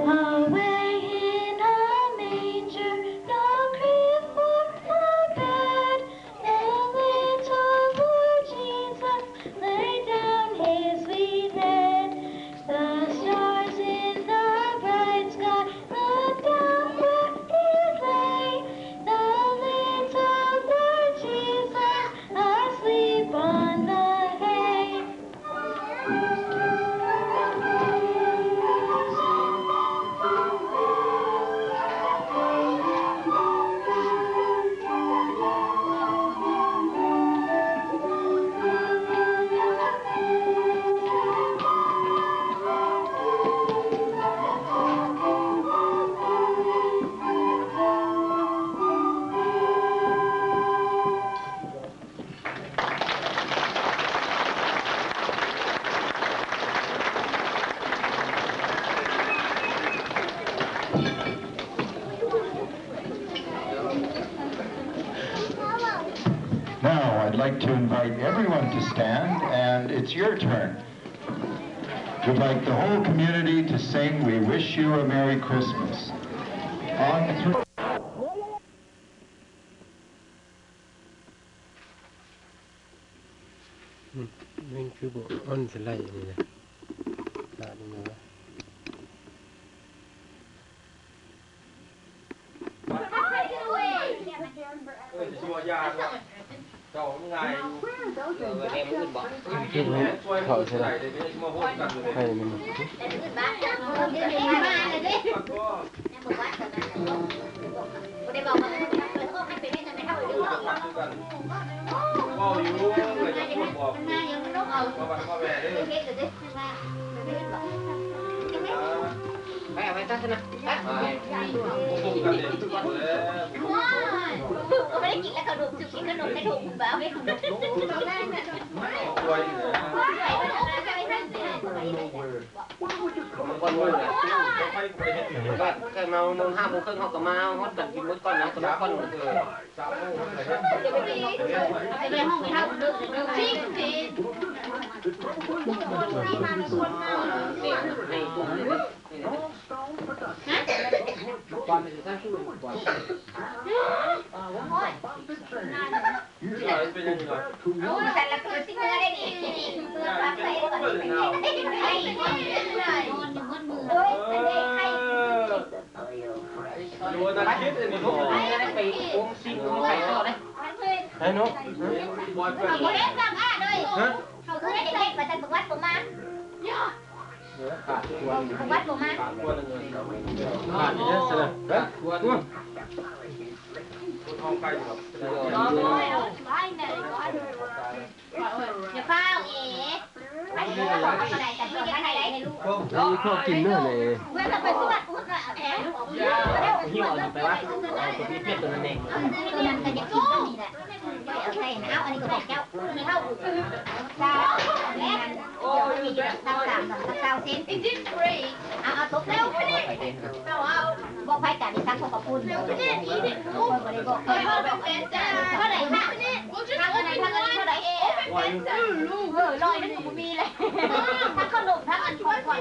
Away in a manger, no crib or a bed, the little Lord Jesus laid down his sweet head. The stars in the bright sky looked down where he lay. The little Lord Jesus asleep on the hay. Now, I'd like to invite everyone to stand, and it's your turn. We'd like the whole community to sing We Wish You a Merry Christmas. On three. ມັນ ມັນຄືບໍ່ອອນສະໄລອັນນີ້ນະ ຕາດນີ້ນະ. ເອີ ຊິວ່າຢ່າ ເຈົ້າມັນງ່າຍຢູ່ ເອີ ແມ່ນອື່ນບໍ່ ເຂົ້າໃສ່ໄດ້ ໃຫ້ມັນ ແຕ່ເຮົານອນຫ້າໂມງເຄິ່ງ ເຮົາກໍມາຮອດກັນກິນໝົດກ່ອນນະ ສຳລັບກ່ອນ. ຢ່າຟ້າວເອ ອັນນີ້ເຮົາກໍໄດ້ ແຕ່ເພິ່ນມາໃຫ້ໄດ້ໃຫ້ລູກ ເອີ ພໍກິນເດີແຫຼະ ເພື່ອຈະໄປສວດພຸ້ນນະ ເອົາແທ້ ຫິ້ວອັນນີ້ໄປວະ ເອົາຕົວເປັດຕົວນັ້ນແດ່ ຕົວນັ້ນກໍຢາກກິນຕົວນີ້ແຫຼະ ເອົາໃສ່ ເອົາ ອັນນີ້ກໍບອກເຈົ້າ ເຮົາ ຊາວ ແມ່ນ ຊາວສາມ ຊາວສີ່ ເອົາ ເອົາຕົກແລ້ວ ເອົາ ເອົາ ບອກໃຜກັນ ສັກຂອບພະຄຸນ ເຂົາບໍ່ໄດ້ບອກ ເທົ່າໃດຄະ ທັງອັນນັ້ນທັງອັນນີ້ເທົ່າໃດ ເອີ ຮ້ອຍໜຶ່ງກໍບໍ່ມີແລ້ວ ທັງຂະໜົມທັງອັນຂອງຂວັນ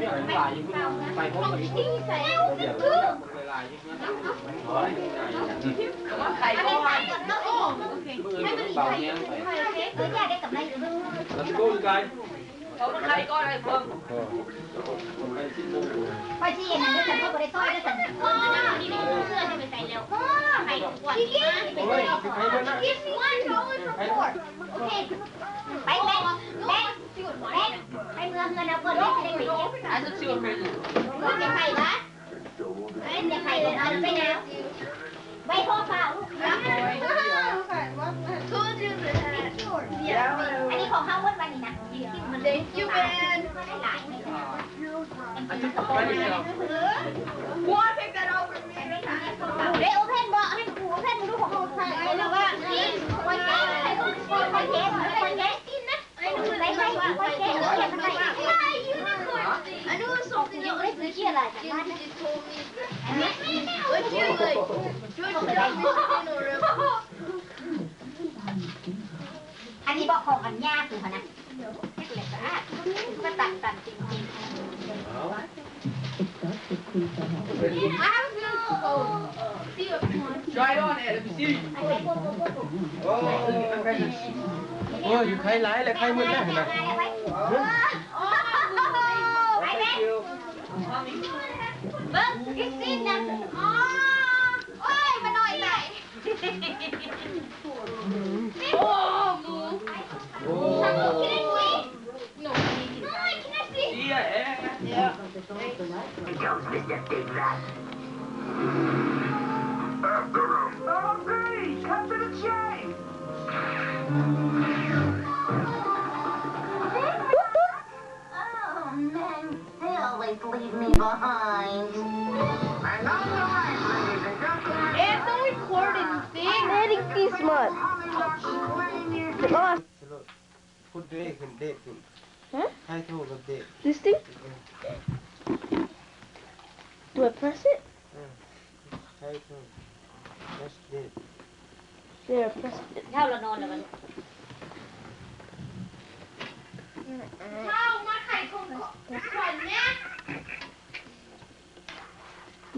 ໄປ ໄປ ໄປ ຂ້ອຍຊິອັນນັ້ນເດີ ຄັນຂ້ອຍບໍ່ໄດ້ຊ່ອຍເດີ ຊັ້ນ ນີ້ ນີ້ ເສື້ອຊິໄປໃສ່ແລ້ວ ໃຫ້ຂວດນີ້ນະ ໂອເຄ ໄປ ແບກ ແບກ ແບກ ໄປເມືອເຮືອນເອົາເພິ່ນ ແບກ ຊິໄດ້ໄປເກັບ ອາ ເພິ່ນຊິໄປວະ ເພິ່ນຊິໄປວະ ໄປເອົາ ໄປເອົາ ໄປເອົາ ອັນນີ້ຂອງເຮົາໝົດວັນນີ້ນະ Thank you, man. ເດ້ ໂອເພັນບໍ່ ໃຫ້ກູໂອເພັນ ບໍ່ຮູ້ຂອງເຮົາໃສ່ ລະຫວ່າງນີ້ I know something else. What you like? What you like? ອັນນີ້ເບາະຂອງອັນຍາກູຫັ້ນນະ ເຮັດແລ້ວກໍອາດ ກໍຕັນໆ ຕິງໆ Try it on, Adam. See. ໂອ້ຍ ໄຄຫຼາຍແລ້ວ ໄຄໝົດແລ້ວຫັ້ນນະ ໄປແມ່ ເບິ່ງ Christine ນະ ອໍ ໂອ້ຍ ມາໜ້ອຍຫຼາຍ. ໂອ້ ໝູ ໂອ້ No, I cannot see. Yeah, yeah, yeah. Don't miss a thing, lad. After him. Oh, please, cut to the chase. Oh, man, they always leave me behind. And on the right, ladies and gentlemen, It's a recording thing. Merry Christmas. Put the egg in there, put. Huh? High to the egg. This thing? Yeah. Do I press it? Yeah. High to. Press it. There, press it. ເຖົ້າລະນອນແລ້ວບັດນີ້ ເຖົ້າມາໄຂຂອງຂວັນແດ່.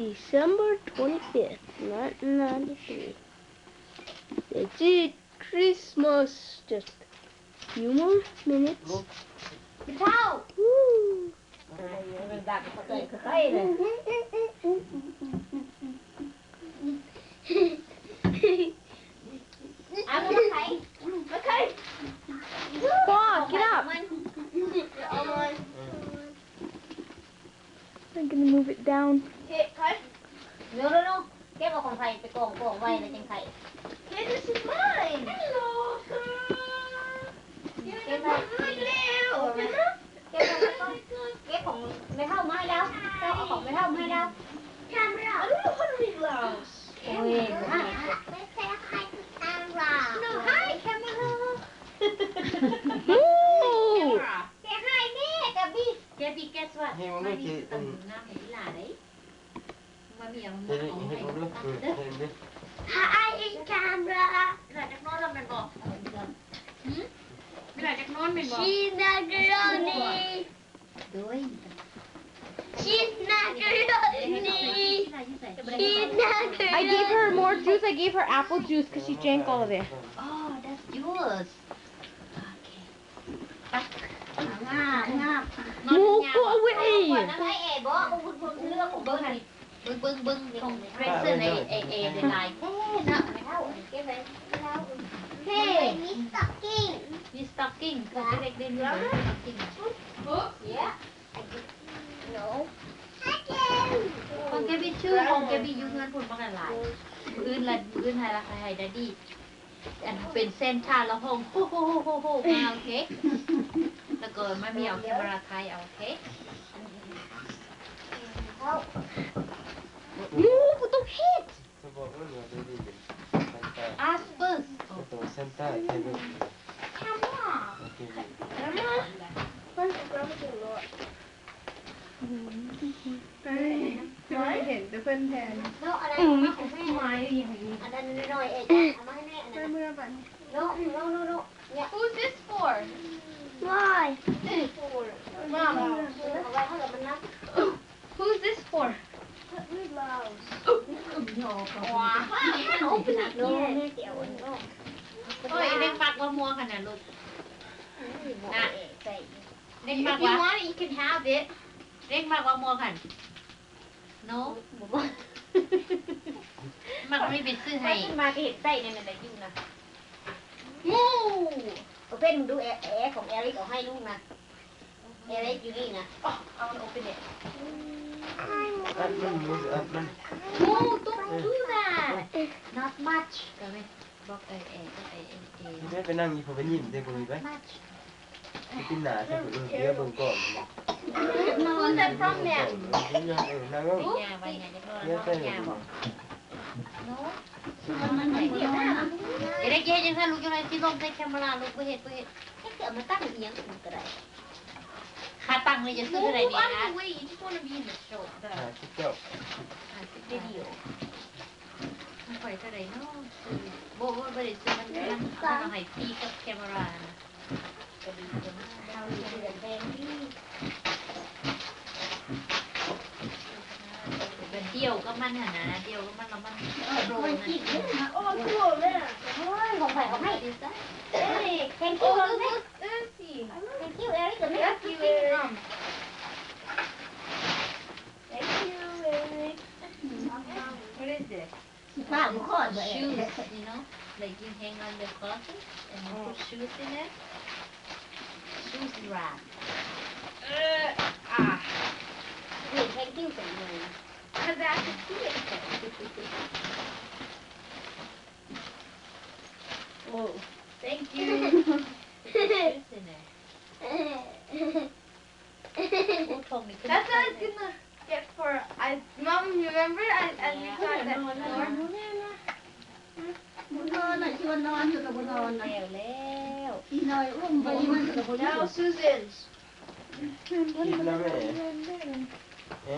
December twenty-fifth, nineteen ninety-three. That's it. Christmas, just few more minutes. ເຖົ້າ Woo. ເອົາມາໄຂ ມາໄຂ Come on, get up. ເອົາມາ I'm gonna move it down. ເກະໄຂ No, no, no. ເກັບເອົາຂອງໃຜໄປກອງໆໄວ້ແລ້ວຈັ່ງໄຂ. Hey, this is mine. Hello, girl. ເກັບໄວ້ ເກັບໄວ້ ເກັບຂອງແມ່ເຖົ້າມາໃຫ້ລາວ. ເຈົ້າເອົາຂອງແມ່ເຖົ້າມາໃຫ້ລາວ. Camera. I don't know how to read glass. ໂອ້ຍ Let's say hi to camera. No, hi, camera. Ooh. Say hi, ແມ່ Gabby. Gabby, guess what? ເຮັດເບິ່ງດູ ເຮັດເບິ່ງດູ ເຮັດເບິ່ງດູ. Hi, camera. ເວລາຈັກນອນແລ້ວແມ່ນບໍ່? ຫື? ເວລາຈັກນອນແມ່ນບໍ່? She's macaroni. She's macaroni. She's macaroni. I gave her more juice. I gave her apple juice 'cause she drank all of it. Oh, that's yours. Okay. ໄປ ງາບ ງາບ Move, go away. ນຳໄອ້ແອບໍ ເບິ່ງ ເບິ່ງ ເບິ່ງ ເບິ່ງຂອງ Grayson ໄອ້ແອ ແອຫຼາຍໆ ເນາະ. Hey, stocking. ມີ stocking ຂອງເດັກໆ ເດ້ ມີ stocking. Yeah. ຂອງແກບີ ຂອງແກບີຢູ່ເຮືອນພຸ້ນບັກຫຼາຍໆ. ມື້ອື່ນລະ ມື້ອື່ນໃຫ້ລະ ໃຫ້ Daddy ອັນເປັນ Santa ລະຮ້ອງໂຮໂຮໂຮໂຮມາ ໂອເຄ. ລະກະມາມີເອົາແຄມາຣາຖ່າຍເອົາ ໂອເຄ. ໝູບໍ່ຕ້ອງເຮັດ. ສະບອກເອີ້ນວ່າໂດດີເປັນ Santa. Ask first. ໂຕ Santa ໃສ່ເບິ່ງ. Camera. ໂອເຄ. Camera. ເພິ່ນເຫັນແຕ່ເພິ່ນແທນ. ເນາະ ອັນນັ້ນຂອງແມ່ ອັນນັ້ນນ້ອຍໆ ເອ ເອົາມາໃຫ້ແມ່ ອັນນັ້ນ. ເມື່ອບັດນີ້. No, no, no, no. Yeah. Who's this for? Why? This for Mom. ເອົາໄວ້ເຮົາລະມັນນຳ. Who's this for? Wow. Open it. No, ເດວ no. ໂອ້ຍ ເດັກມັກວ່າມ່ວງຫັ້ນນະລູກ. ນະ ເດັກມັກວ່າ If you want it, you can have it. ເດັກມັກວ່າມ່ວງຫັ້ນ. No. ມັກມີໄປຊື້ໃຫ້. ມາກໍເຮັດໄດ້ແນວນັ້ນແຫຼະຢູ່ນະ. ງູ. Open ເບິ່ງດູ ແອ ແອຂອງ Eric ເອົາໃຫ້ລູກນະ. Eric ຢູ່ນີ້ນະ. ເອົາມັນ open it. ອັດມັນ ອັດມັນ. No, don't do that. Not much. ກໍແມ່ນ ບອກເອີ ເອີ ເອີ ເອີ ເອີ ໄປນັ່ງຢູ່ພຸ້ນ ໄປຍິ້ມໃສ່ຜູ້ນີ້ໄປ. Not much. ກິນໜ້າໃສ່ຜູ້ອື່ນ ດຽວເບິ່ງກ້ອງ. Who's that from, Ma'am? ເອີ ນັ່ງລົງ. ຍ່າງໄປ ຍ່າງຈັກໜ້ອຍ ຍ່າງໄປ. No. ຢ່າໄດ້ເຮັດຈັ່ງຊັ້ນລູກ ຈັ່ງໃດຊິລົງໃສ່ແຄມເມຣາລູກ. ບໍ່ເຮັດ ບໍ່ເຮັດ. ຈັກຊິເອົາມາຕັ້ງອີ່ຫຍັງກະໄດ້. ຂາຕັ້ງນີ້ຈະຊື້ເທົ່າໃດນີ້ນະ? Move out the way, you just wanna be in the shot. ຫ້າສິບເກົ້າ. ຫ້າສິບ ວິດີໂອ. ຂອງຂ້ອຍເທົ່າໃດເນາະ? ບໍ່ ບໍ່ ບໍ່ໄດ້ຊື້ ມັນ ມັນ ມັນເອົາໃຫ້ຕີກັບແຄມເມຣານະ. ກະດີຕົວນັ້ນ ເຮົາຊິຊື້ແບບແພງດີ. ແບບດຽວກັບມັນຫັ້ນນະ ດຽວກັບມັນລະມັນໂປຣນະ. ໂອ້ ໂອ້ຍ ຂອງໃຜຂອງໃຜ? Thank you. Thank you, Eric. Thank you, Eric. Thank you, Eric. What is this? Shoes, you know, like, you hang on the closet and you put shoes in it. Shoes rack. Uh, ah. Wait, thank you. 'Cause I have to see it first. Oh, thank you. Put shoes in it. ໂອ້ ທ້ອງນີ້ຂຶ້ນ. That's what I was gonna get for, I, Mom, you remember? I, I, we got that for. ບໍ່ນອນນະ ຊວນນອນຢູ່ກະບໍ່ນອນນະ. ແລ້ວ ແລ້ວ ອີນ້ອຍອຸ້ມໄປມັນກະບໍ່ນອນ. Now Susan's. ຄິດແລ້ວແມ່. ເອ?